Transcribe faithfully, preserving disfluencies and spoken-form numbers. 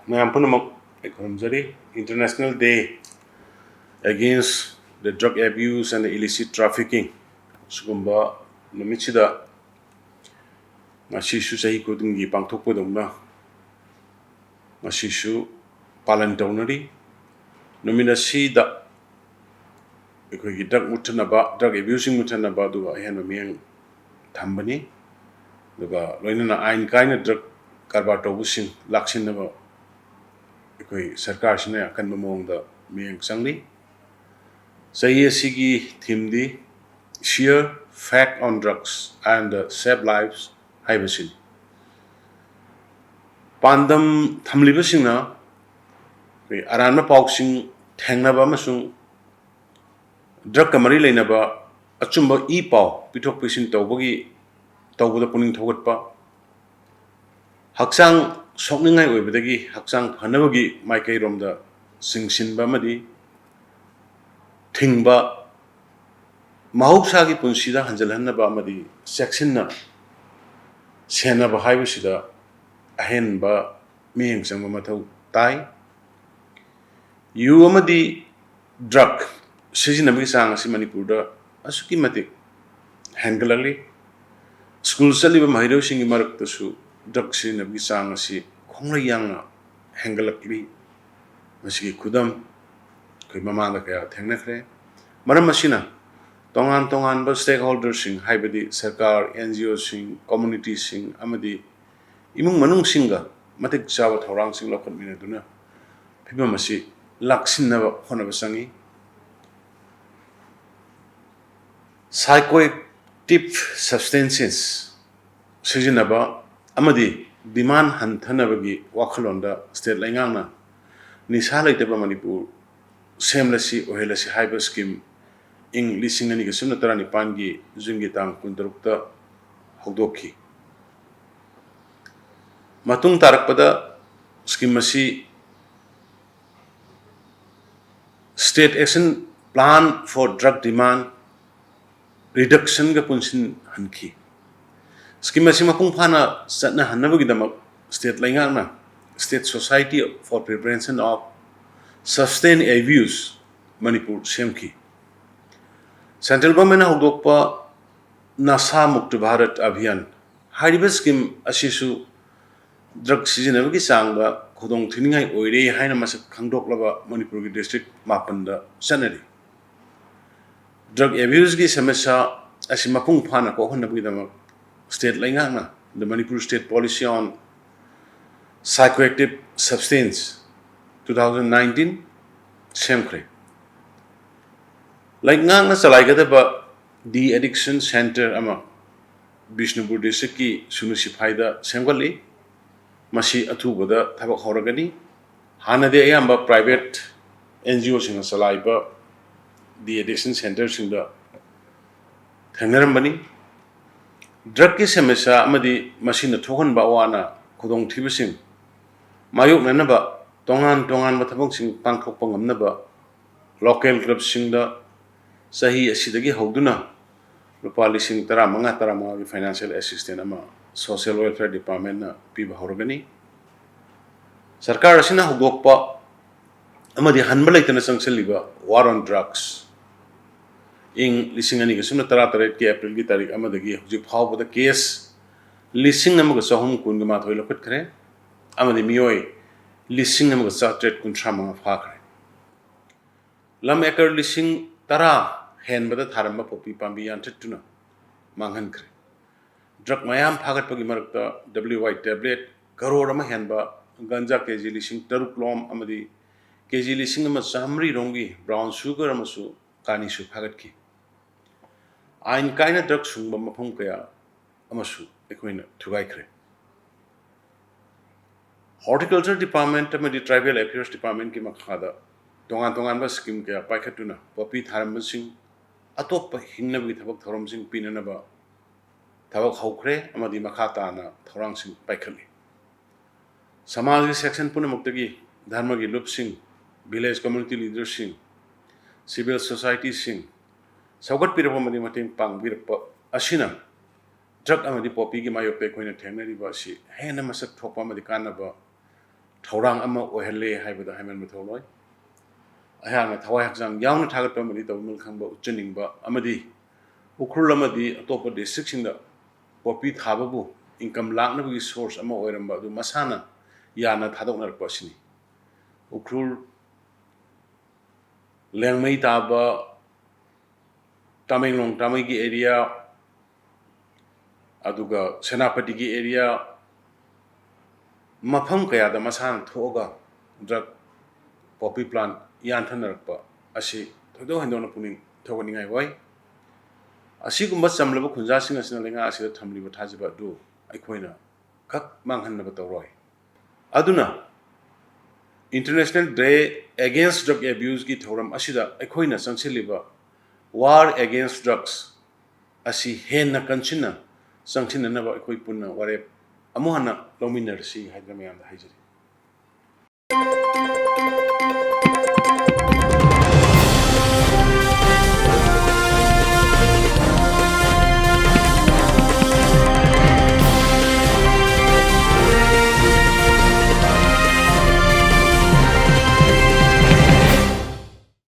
ꯃꯌꯥꯝ ꯄꯨꯝꯅꯃꯛ ꯑꯩ ꯈꯨꯔꯨꯝꯖꯔꯤ꯫ International Day Against the Drug Abuse and the Illicit Trafficking ꯁꯤꯒꯨꯝꯕ ꯅꯨꯃꯤꯠꯁꯤꯗ ꯉꯁꯤꯁꯨ ꯆꯍꯤ ꯈꯨꯗꯤꯡꯒꯤ ꯄꯥꯡꯊꯣꯛꯄꯗꯧꯅ ꯉꯁꯤꯁꯨ ꯄꯥꯂꯟ ꯇꯧꯅꯔꯤ꯫ ꯅꯨꯃꯤꯠ ꯑꯁꯤꯗ ꯑꯩꯈꯣꯏꯒꯤ drug ꯃꯨꯠꯊꯠꯅꯕ, drug abuse ꯁꯤꯡ ꯃꯨꯠꯊꯠꯅꯕ, ꯑꯗꯨꯒ ꯑꯍꯦꯟꯕ ꯃꯤꯠꯌꯦꯡ ꯊꯝꯕꯅꯤ꯫ ꯑꯗꯨꯒ ꯂꯣꯏꯅꯅ ꯑꯥꯏꯟ ꯀꯥꯏꯅ drug ꯀꯔꯕꯥꯔ ꯇꯧꯕꯁꯤꯡ ꯂꯥꯛꯁꯤꯟꯅꯕ ꯑꯩꯈꯣꯏ ꯁꯔꯀꯥꯔꯁꯤꯅ ꯑꯀꯟꯕ ꯃꯑꯣꯡꯗ ꯃꯤꯠꯌꯦꯡ ꯆꯪꯂꯤ꯫ ꯆꯍꯤ ꯑꯁꯤꯒꯤ theme D Share Fact on Drugs and Save Lives ꯍꯥꯏꯕꯁꯤꯅꯤ꯫ ꯄꯥꯟꯗꯝ ꯊꯝꯂꯤꯕꯁꯤꯡꯅ ꯑꯩꯈꯣꯏ ꯑꯔꯥꯟꯕ ꯄꯥꯎꯁꯤꯡ ꯊꯦꯡꯅꯕ ꯑꯃꯁꯨꯡ drug ꯀ ꯃꯔꯤ ꯂꯩꯅꯕ ꯑꯆꯨꯝꯕ ꯏ ꯄꯥꯎ ꯄꯤꯊꯣꯛ ꯄꯤꯁꯤꯟ ꯇꯧꯕꯒꯤ, ꯇꯧꯕꯗ ꯄꯨꯛꯅꯤꯡ ꯊꯧꯒꯠꯄ, ꯍꯛꯆꯥꯡ ꯁꯣꯛꯅꯤꯡꯉꯥꯏ ꯑꯣꯏꯕꯗꯒꯤ ꯍꯛꯆꯥꯡ ꯐꯅꯕꯒꯤ ꯃꯥꯏꯀꯩꯔꯣꯝꯗ ꯆꯤꯡꯁꯤꯟꯕ ꯑꯃꯗꯤ ꯊꯤꯡꯕ, ꯃꯍꯧꯁꯥꯒꯤ ꯄꯨꯟꯁꯤꯗ ꯍꯟꯖꯤꯜꯍꯟꯅꯕ ꯑꯃꯗꯤ ꯆꯦꯛꯁꯤꯟꯅ ꯁꯦꯟꯅꯕ ꯍꯥꯏꯕꯁꯤꯗ ꯑꯍꯦꯟꯕ ꯃꯤꯠꯌꯦꯡ ꯆꯪꯕ ꯃꯊꯧ ꯇꯥꯏ꯫ ꯌꯨ ꯑꯃꯗꯤ drug ꯁꯤꯖꯤꯟꯅꯕꯒꯤ ꯆꯥꯡ ꯑꯁꯤ ꯃꯅꯤꯄꯨꯔꯗ ꯑꯁꯨꯛꯀꯤ ꯃꯇꯤꯛ ꯍꯦꯟꯒꯠꯂꯛꯂꯤ꯫ ꯁ꯭ꯀꯨꯜ ꯆꯠꯂꯤꯕ ꯃꯍꯩꯔꯣꯏꯁꯤꯡꯒꯤ ꯃꯔꯛꯇꯁꯨ drug ꯁꯤꯖꯤꯟꯅꯕꯒꯤ ꯆꯥꯡ ꯑꯁꯤ ꯈꯣꯡꯂꯩ ꯌꯥꯡꯅ ꯍꯦꯟꯒꯠꯂꯛꯂꯤ꯫ ꯃꯁꯤꯒꯤ ꯈꯨꯗꯝ ꯑꯩꯈꯣꯏ ꯃꯃꯥꯡꯗ ꯀꯌꯥ ꯊꯦꯡꯅꯈ꯭ꯔꯦ꯫ ꯃꯔꯝ ꯑꯁꯤꯅ ꯇꯣꯉꯥꯟ ꯇꯣꯉꯥꯟꯕ stakeholder ꯁꯤꯡ, ꯍꯥꯏꯕꯗꯤ ꯁꯔꯀꯥꯔ, ꯑꯦꯟ ꯖꯤ ꯑꯣꯁꯤꯡ, ꯀꯝꯃ꯭ꯌꯨꯅꯤꯇꯤꯁꯤꯡ ꯑꯃꯗꯤ ꯏꯃꯨꯡ ꯃꯅꯨꯡꯁꯤꯡꯒ ꯃꯇꯤꯛ ꯆꯥꯕ ꯊꯧꯔꯥꯡꯁꯤꯡ ꯂꯧꯈꯠꯃꯤꯟꯅꯗꯨꯅ ꯐꯤꯕꯝ ꯑꯁꯤ ꯂꯥꯛꯁꯤꯟꯅꯕ ꯍꯣꯠꯅꯕ ꯆꯪꯏ꯫ Psychoactive substances ꯁꯤꯖꯤꯟꯅꯕ ꯑꯃꯗꯤ demand ꯍꯟꯊꯅꯕꯒꯤ ꯋꯥꯈꯜꯂꯣꯟꯗ state ꯂꯩꯉꯥꯛꯅ ꯅꯤꯁꯥ ꯂꯩꯇꯕ ꯃꯅꯤꯄꯨꯔ ꯁꯦꯝꯂꯁꯤ ꯑꯣꯏꯍꯜꯂꯁꯤ ꯍꯥꯏꯕ scheme ꯏꯪ ꯂꯤꯁꯤꯡ ꯑꯅꯤꯒ ꯁꯨꯞꯅ ꯇꯔꯥꯅꯤꯄꯥꯟꯒꯤ ꯖꯨꯟꯒꯤ ꯇꯥꯡ ꯀꯨꯟꯇꯔꯨꯛꯇ ꯍꯧꯗꯣꯛꯈꯤ꯫ ꯃꯇꯨꯡ ꯇꯥꯔꯛꯄꯗ scheme ꯑꯁꯤ State Action Plan for Drug Demand Reduction ꯒ ꯄꯨꯟꯁꯤꯟꯍꯟꯈꯤ꯫ Scheme ꯑꯁꯤ ꯃꯄꯨꯡ ꯐꯥꯅ ꯆꯠꯅꯍꯟꯅꯕꯒꯤꯗꯃꯛ state ꯂꯩꯉꯥꯛꯅ State Society for Prevention of Substance Abuse Manipur ꯁꯦꯝꯈꯤ꯫ Central Governmentꯅ ꯍꯧꯗꯣꯛꯄ ꯅꯁꯥ ꯃꯨꯛꯇ ꯚꯥꯔꯠ ꯑꯚꯤꯌꯥꯟ ꯍꯥꯏꯔꯤꯕ ꯁ꯭ꯀꯤꯝ ꯑꯁꯤꯁꯨ ꯗ꯭ꯔꯒ ꯁꯤꯖꯤꯟꯅꯕꯒꯤ ꯆꯥꯡꯗ ꯈꯨꯗꯣꯡ ꯊꯤꯅꯤꯡꯉꯥꯏ ꯑꯣꯏꯔꯦ ꯍꯥꯏꯅ ꯃꯁꯛ ꯈꯪꯗꯣꯛꯂꯕ ꯃꯅꯤꯄꯨꯔꯒꯤ ꯗꯤꯁꯇ꯭ꯔꯤꯛ ꯃꯥꯄꯟꯗ ꯆꯠꯅꯔꯤ꯫ ꯗ꯭ꯔꯒ ꯑꯦꯕ꯭ꯌꯨꯁꯀꯤ ꯁꯃꯁ꯭ꯌꯥ ꯑꯁꯤ ꯃꯄꯨꯡ ꯐꯥꯅ ꯀꯣꯛꯍꯟꯅꯕꯒꯤꯗꯃꯛ ꯁ꯭ꯇꯦꯠ ꯂꯩꯉꯥꯛꯅ The Manipur State Policy on Psychoactive Substance two thousand nineteen ꯁꯦꯝꯈ꯭ꯔꯦ꯫ ꯂꯩꯉꯥꯛꯅ ꯆꯂꯥꯏꯒꯗꯕ ꯗꯤ ꯑꯦꯗꯤꯛꯁꯟ ꯁꯦꯟꯇꯔ ꯑꯃ ꯕꯤꯁꯅꯨꯄꯨꯔ ꯗꯤꯁꯇ꯭ꯔꯤꯛꯀꯤ ꯁꯨꯅꯨ ꯁꯤꯐꯥꯏꯗ ꯁꯦꯝꯒꯠꯂꯤ꯫ ꯃꯁꯤ ꯑꯊꯨꯕꯗ ꯊꯕꯛ ꯍꯧꯔꯒꯅꯤ꯫ ꯍꯥꯟꯅꯗꯤ ꯑꯌꯥꯝꯕ ꯄ꯭ꯔꯥꯏꯚꯦꯠ ꯑꯦꯟ ꯖꯤ ꯑꯣꯁꯤꯡꯅ ꯆꯂꯥꯏꯕ ꯗꯤ ꯑꯦꯗꯤꯛꯁꯟ ꯁꯦꯟꯇꯔꯁꯤꯡꯗ ꯊꯦꯡꯅꯔꯝꯕꯅꯤ꯫ ꯗ꯭ꯔꯒꯀꯤ ꯁꯃꯁ꯭ꯌꯥ ꯑꯃꯗꯤ ꯃꯁꯤꯅ ꯊꯣꯛꯍꯟꯕ ꯑꯋꯥ ꯑꯅꯥ ꯈꯨꯗꯣꯡꯊꯤꯕꯁꯤꯡ ꯃꯥꯌꯣꯛꯅꯅꯕ ꯇꯣꯉꯥꯟ ꯇꯣꯉꯥꯟꯕ ꯊꯕꯛꯁꯤꯡ ꯄꯥꯡꯊꯣꯛꯄ ꯉꯝꯅꯕ ꯂꯣꯀꯦꯜ ꯀ꯭ꯂꯕꯁꯤꯡꯗ ꯆꯍꯤ ꯑꯁꯤꯗꯒꯤ ꯍꯧꯗꯨꯅ ꯂꯨꯄꯥ ꯂꯤꯁꯤꯡ ꯇꯔꯥꯃꯉꯥ, ꯇꯔꯥꯃꯉꯥꯒꯤ ꯐꯥꯏꯅꯥꯟꯁꯤꯌꯦꯜ ꯑꯦꯁꯤꯁꯇꯦꯟ ꯑꯃ ꯁꯣꯁꯤꯌꯦꯜ ꯋꯦꯜꯐꯤꯌꯔ ꯗꯤꯄꯥꯔꯠꯃꯦꯟꯅ ꯄꯤꯕ ꯍꯧꯔꯒꯅꯤ꯫ ꯁꯔꯀꯥꯔ ꯑꯁꯤꯅ ꯍꯧꯗꯣꯛꯄ ꯑꯃꯗꯤ ꯍꯟꯕ ꯂꯩꯇꯅ ꯆꯪꯁꯤꯜꯂꯤꯕ War on Drugs, ꯏꯪ ꯂꯤꯁꯤꯡ ꯑꯅꯤꯒ ꯁꯨꯞꯅ ꯇꯔꯥ ꯇꯔꯦꯠꯀꯤ ꯑꯦꯄ꯭ꯔꯤꯜꯒꯤ ꯇꯥꯔꯤꯛ ꯑꯃꯗꯒꯤ ꯍꯧꯖꯤꯛ ꯐꯥꯎꯕꯗ ꯀꯦꯁ ꯂꯤꯁꯤꯡ ꯑꯃꯒ ꯆꯍꯨꯝ ꯀꯨꯟꯒ ꯃꯥꯊꯣꯏ ꯂꯧꯈꯠꯈ꯭ꯔꯦ ꯑꯃꯗꯤ ꯃꯤꯑꯣꯏ ꯂꯤꯁꯤꯡ ꯑꯃꯒ ꯆꯥꯇ꯭ꯔꯦꯠ ꯀꯨꯟꯊ꯭ꯔꯥ ꯃꯉꯥ ꯐꯥꯈ꯭ꯔꯦ꯫ ꯂꯝ ꯑꯦꯀꯔ ꯂꯤꯁꯤꯡ ꯇꯔꯥ ꯍꯦꯟꯕꯗ ꯊꯥꯔꯝꯕ ꯄꯣꯄꯤ ꯄꯥꯝꯕꯤ ꯌꯥꯟꯊꯠꯇꯨꯅ ꯃꯥꯡꯍꯟꯈ꯭ꯔꯦ꯫ ꯗ꯭ꯔꯒ ꯃꯌꯥꯝ ꯐꯥꯒꯠꯄꯒꯤ ꯃꯔꯛꯇ W Y tablet ꯀꯔꯣꯔ ꯑꯃ ꯍꯦꯟꯕ, ꯒꯟꯖꯥ ꯀꯦ ꯖꯤ ꯂꯤꯁꯤꯡ ꯇꯔꯨꯛ ꯂꯣꯝ ꯑꯃꯗꯤ ꯀꯦ ꯖꯤ ꯂꯤꯁꯤꯡ ꯑꯃ ꯆꯥꯃꯔꯤ ꯔꯣꯝꯒꯤ ꯕ꯭ꯔꯥꯎꯟ ꯁꯨꯒꯔ ꯑꯃꯁꯨ ꯀꯥꯅꯤꯁꯨ ꯐꯥꯒꯠꯈꯤ꯫ ꯑꯥꯏꯟ ꯀꯥꯏꯅ ꯗ꯭ꯔꯒ ꯁꯨꯡꯕ ꯃꯐꯝ ꯀꯌꯥ ꯑꯃꯁꯨ ꯑꯩꯈꯣꯏꯅ ꯊꯨꯒꯥꯏꯈ꯭ꯔꯦ꯫ ꯍꯣꯔꯇꯤꯀꯜꯆꯔ ꯗꯤꯄꯥꯔꯠꯃꯦꯟ ꯑꯃꯗꯤ ꯇ꯭ꯔꯥꯏꯕꯦꯜ ꯑꯦꯐꯤꯌꯔꯁ ꯗꯤꯄꯥꯔꯠꯃꯦꯟꯒꯤ ꯃꯈꯥꯗ ꯇꯣꯉꯥꯟ ꯇꯣꯉꯥꯟꯕ ꯁ꯭ꯀꯤꯝ ꯀꯌꯥ ꯄꯥꯏꯈꯠꯇꯨꯅ ꯄꯣꯄꯤ ꯊꯥꯔꯝꯕꯁꯤꯡ ꯑꯇꯣꯞꯄ ꯍꯤꯡꯅꯕꯒꯤ ꯊꯕꯛ ꯊꯧꯔꯝꯁꯤꯡ ꯄꯤꯅꯅꯕ ꯊꯕꯛ ꯍꯧꯈ꯭ꯔꯦ ꯑꯃꯗꯤ ꯃꯈꯥ ꯇꯥꯅ ꯊꯧꯔꯥꯡꯁꯤꯡ ꯄꯥꯏꯈꯠꯂꯤ꯫ ꯁꯃꯥꯖꯒꯤ ꯁꯦꯛꯁꯟ ꯄꯨꯝꯅꯃꯛꯇꯒꯤ ꯙꯔꯃꯒꯤ ꯂꯨꯞꯁꯤꯡ, ꯚꯤꯂꯦꯖ ꯀꯝꯃ꯭ꯌꯨꯅꯤꯇꯤ ꯂꯤꯗꯔꯁꯤꯡ, ꯁꯤꯚꯤꯜ ꯁꯣꯁꯥꯏꯇꯤꯁꯤꯡ ꯁꯧꯒꯠꯄꯤꯔꯛꯄ ꯑꯃꯗꯤ ꯃꯇꯦꯡ ꯄꯥꯡꯕꯤꯔꯛꯄ ꯑꯁꯤꯅ ꯗ꯭ꯔꯒ ꯑꯃꯗꯤ ꯄꯣꯄꯤꯒꯤ ꯃꯥꯌꯣꯛꯇ ꯑꯩꯈꯣꯏꯅ ꯊꯦꯡꯅꯔꯤꯕ ꯑꯁꯤ ꯍꯦꯟꯅ ꯃꯁꯛ ꯊꯣꯛꯄ ꯑꯃꯗꯤ ꯀꯥꯟꯅꯕ ꯊꯧꯔꯥꯡ ꯑꯃ ꯑꯣꯏꯍꯜꯂꯦ ꯍꯥꯏꯕꯗ ꯍꯥꯏꯃꯟꯕ ꯊꯣꯛꯂꯣꯏ꯫ ꯑꯩꯍꯥꯛꯅ ꯊꯋꯥꯏ ꯍꯛꯆꯥꯡ ꯌꯥꯎꯅ ꯊꯥꯒꯠꯄ ꯑꯃꯗꯤ ꯇꯧꯕꯤꯃꯜ ꯈꯪꯕ ꯎꯠꯆꯅꯤꯡꯕ ꯑꯃꯗꯤ ꯎꯈ꯭ꯔꯨꯜ ꯑꯃꯗꯤ ꯑꯇꯣꯞꯄ ꯗꯤꯁꯇ꯭ꯔꯤꯛꯁꯤꯡꯗ ꯄꯣꯄꯤ ꯊꯥꯕꯕꯨ ꯏꯟꯀꯝ ꯂꯥꯛꯅꯕꯒꯤ ꯁꯣꯔꯁ ꯑꯃ ꯑꯣꯏꯔꯝꯕ ꯑꯗꯨ ꯃꯁꯥꯅ ꯌꯥꯅ ꯊꯥꯗꯣꯛꯅꯔꯛꯄ ꯑꯁꯤꯅꯤ꯫ ꯎꯈ꯭ꯔꯨꯜ, ꯂꯦꯡꯃꯩ ꯇꯥꯕ, ꯇꯃꯦꯡꯂꯣꯡ ꯇꯥꯃꯩꯒꯤ ꯑꯦꯔꯤꯌꯥ, ꯑꯗꯨꯒ ꯁꯦꯅꯥꯄꯇꯤꯒꯤ ꯑꯦꯔꯤꯌꯥ, ꯃꯐꯝ ꯀꯌꯥꯗ ꯃꯁꯥꯅ ꯊꯣꯛꯑꯒ ꯗ꯭ꯔꯒ ꯄꯣꯄꯤ ꯄ꯭ꯂꯥꯟ ꯌꯥꯟꯊꯅꯔꯛꯄ ꯑꯁꯤ ꯊꯣꯏꯗꯣꯛ ꯍꯦꯟꯗꯣꯛꯅ ꯄꯨꯛꯅꯤꯡ ꯊꯧꯒꯠꯅꯤꯡꯉꯥꯏ ꯑꯣꯏ꯫ ꯑꯁꯤꯒꯨꯝꯕ ꯆꯝꯂꯕ ꯈꯨꯟꯖꯥꯁꯤꯡ ꯑꯁꯤꯅ ꯂꯩꯉꯥꯛ ꯑꯁꯤꯗ ꯊꯝꯂꯤꯕ ꯊꯥꯖꯕ ꯑꯗꯨ ꯑꯩꯈꯣꯏꯅ ꯈꯛ ꯃꯥꯡꯍꯟꯅꯕ ꯇꯧꯔꯣꯏ꯫ ꯑꯗꯨꯅ International Day Against Drug Abuseꯀꯤ ꯊꯧꯔꯝ ꯑꯁꯤꯗ ꯑꯩꯈꯣꯏꯅ ꯆꯪꯁꯤꯜꯂꯤꯕ War Against Drugs ꯑꯁꯤ ꯍꯦꯟꯅ ꯀꯟꯁꯤꯟꯅ ꯆꯪꯁꯤꯟꯅꯅꯕ ꯑꯩꯈꯣꯏ ꯄꯨꯟꯅ ꯋꯥꯔꯦꯞ ꯑꯃꯨꯛ ꯍꯟꯅ ꯂꯧꯃꯤꯟꯅꯔꯁꯤ ꯍꯥꯏꯗꯅ ꯃꯌꯥꯝꯗ ꯍꯥꯏꯖꯔꯤ꯫